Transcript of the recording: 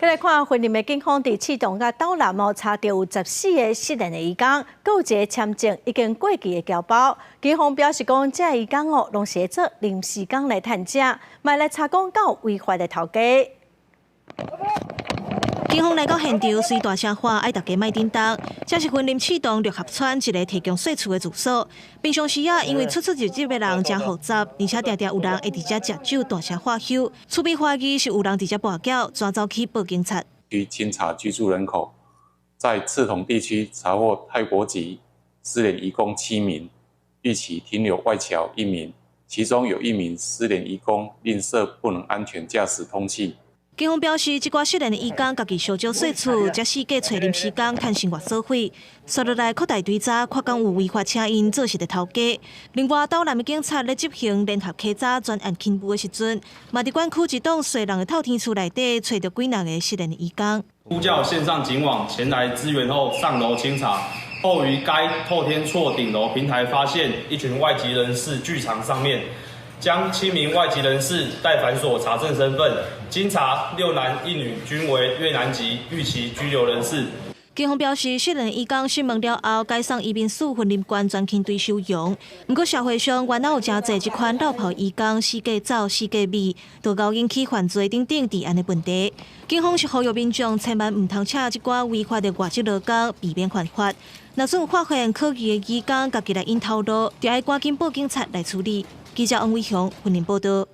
來看雲林的警方佇刺桐佮斗南哦，查著有14個失聯的移工，閣有一个簽證已經過期的僑胞。警方表示講，這移工哦，攏是做臨時工來趁食，嘛來查講敢有違法的頭家。警方來到現場，隨大聲喊愛大家莫振動。這是雲林刺桐六合村一个提供稅厝的住所。平常時啊，因為出出入入的人誠複雜，而且定定有人會佇遮食酒、大聲喝酒。厝邊懷疑是有人佇遮跋筊，轉走去報警察。去清查居住人口，在刺桐地區查獲泰國籍失聯移工七名，逾期停留外僑一名，其中有一名失聯移工另涉不能安全駕駛通緝。警方表示，這寡失聯的移工家己相招稅厝，才四界揣臨時工趁生活所費。紲落來擴大追查，看敢有違法請𪜶做實的頭家。另外，斗南的警察咧執行聯合稽查專案勤務的時陣，嘛佇管區一棟細人的透天厝內底，揣著幾若个失聯的移工。呼叫線上警網前來支援後，上樓清查，後於該透天厝頂樓平台發現一群外籍人士聚場上面。將七名外籍人士帶返所查證身份，經查六男一女均為越南籍逾期居留人士。警方表示，失聯移工訊問了後，解送移民署雲林縣專勤隊收容。毋過社會上原來有誠濟這款落跑移工四界走、四界覓，都𠢕引起犯罪等等治安的問題。警方是呼籲民眾千萬毋通請這寡違法的外籍勞工，避免犯法。若準有發現可疑的移工，家己來𪜶頭路，就愛趕緊報警察來處理。記者王偉雄雲林報導。